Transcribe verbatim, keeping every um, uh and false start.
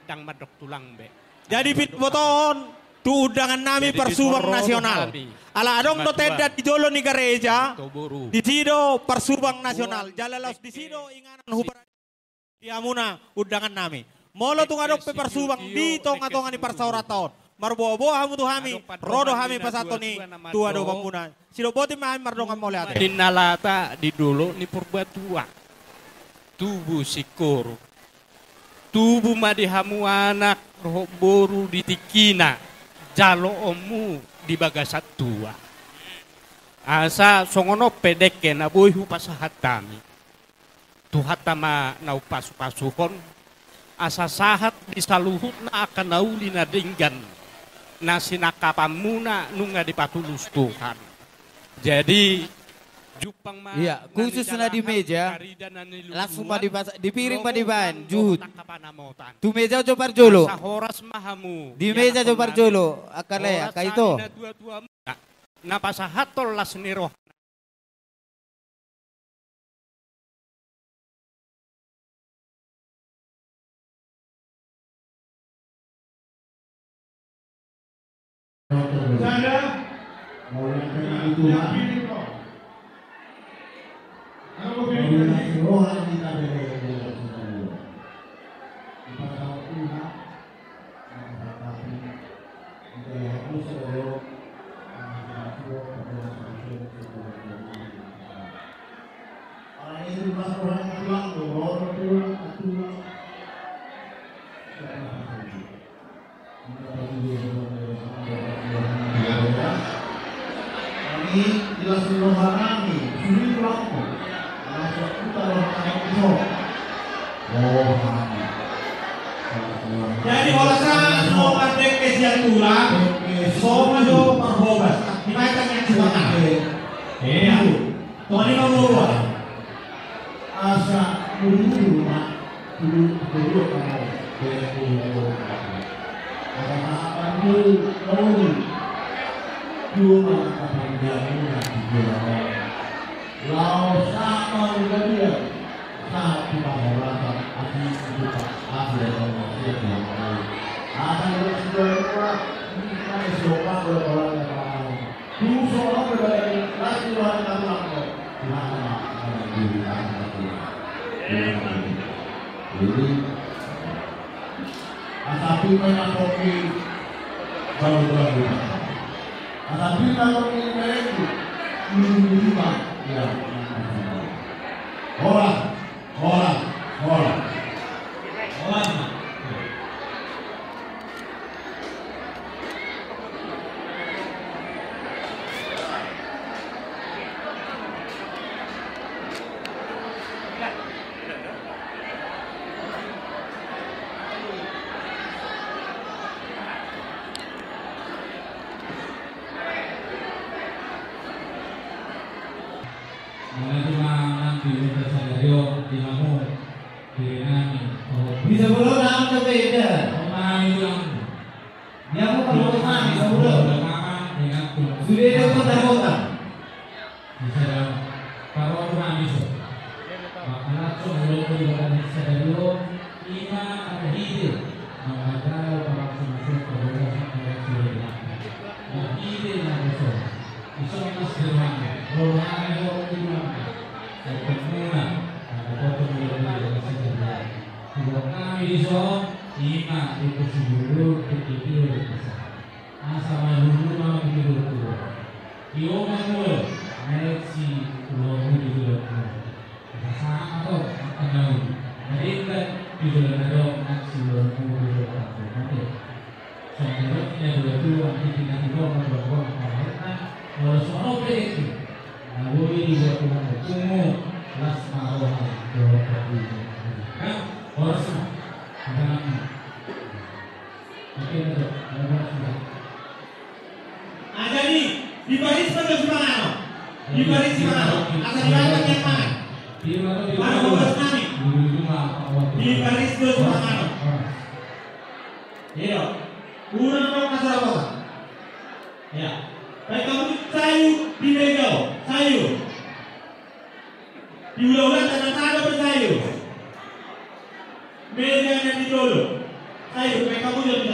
Ndang mandok tulang be. Jadi pinobotohon tu undangan nami parsubang nasional. Ala adong do tenda di jolo ni gareja, disi do parsubang nasional. Jala laos disi do inganan hu di hamuna undangan nami. Molo tung adong pe parsubang di tonga-tonga ni parsaoranta on, marboa-boa hamu tu hami, ro do hami pasahathon i tu adopanmuna. Sidok boti ma hami mardongan mauliate. Di na lata di dolok ni Purbatua, tubu singkoru. Tubu ma di hamu anak dohot boru di tingkina, jaloonmu di bagasan tua. Asa songon on pe dengke na boi hupasahat hami. Tuhanta ma na umpasupasuhon, asa sahat di saluhutna angka na uli na denggan, na sinangkapanmuna nunga dipatulus Tuhan. Jadi, jumpang ma. Iya, khususna di meja, langsung ma dipiring ma dibaen, juhut. Tu meja jo parjolo. Di meja jo parjolo, angka lae, angka ito. Na pasahathon las ni roha. Jadi horas ma, so mardengke sian tulang, so ma jo parhobas. Ima i tangiang sipakan. Iya. Toni ma boa. Asa mulu-mulu ma. Tudu, tudu, kamu. Beda, tudu, tudu. Asa makan dulu, dulu. Cuma kapan dia muna di Jawa. Laos sama juga dia. Sahat tu pangoratan, asi, asi, asi, asi. Asi, asi, asi. Tuso, apa, apa, apa, apa. Tuso, apa, apa, apa. Tuhan, apa, apa. Jadi, asa pina na kopi, baru, baru. Asa pina na kopi, baru. Ini, ini, Pak. Ya. Horas. Horas, horas. Horas. Mauliate ma nang di sadari on di hamu, di nami. Bisa bolon nang sepeda. Nami tulang. Dia mau kalau nami, bisa bolon. Sudah ada kota-kota. Bisa dah. Kalau nami so. Maka langsung bolon di sadari on. Ima ada ide. Maka ada orang semua. Ada ide na so. Ison mas dermana, rohana do tulang. Sempet muna, ada foto mula mula dengan sejarah. Tulang nami di son, ima itu si dulu, itu dia bisa. Asa malulu mau di dulu tulang. Iyo ma tulang, naik si tulang di tulang. Sama tu, akan tahu. Jadi kan, di tulang ada, nak si tulang di tulang. Songon i do tulang di tingki na tiga, dua, dua, empat, lima. Molo songon i pe itu. Na boi dibuat Tuhan, pungu, las ma roha, dohot parjolo. Kan? Horas ma. Ada nami. Oke, betul. Ada horas ma. Ah, jadi, diparis ma jo sipanganon. Diparis sipanganon. Asa dibaen ma sipanganon. Baru horas nami. Diparis jo sipanganon. Horas. Iyo. Unang dong masalah kota. Ya. Baik, kamu sayu di meja, sayu. Di ula-ula tanah sana bersayu. Meja yang di dulu. Ayo, baen hamu jo di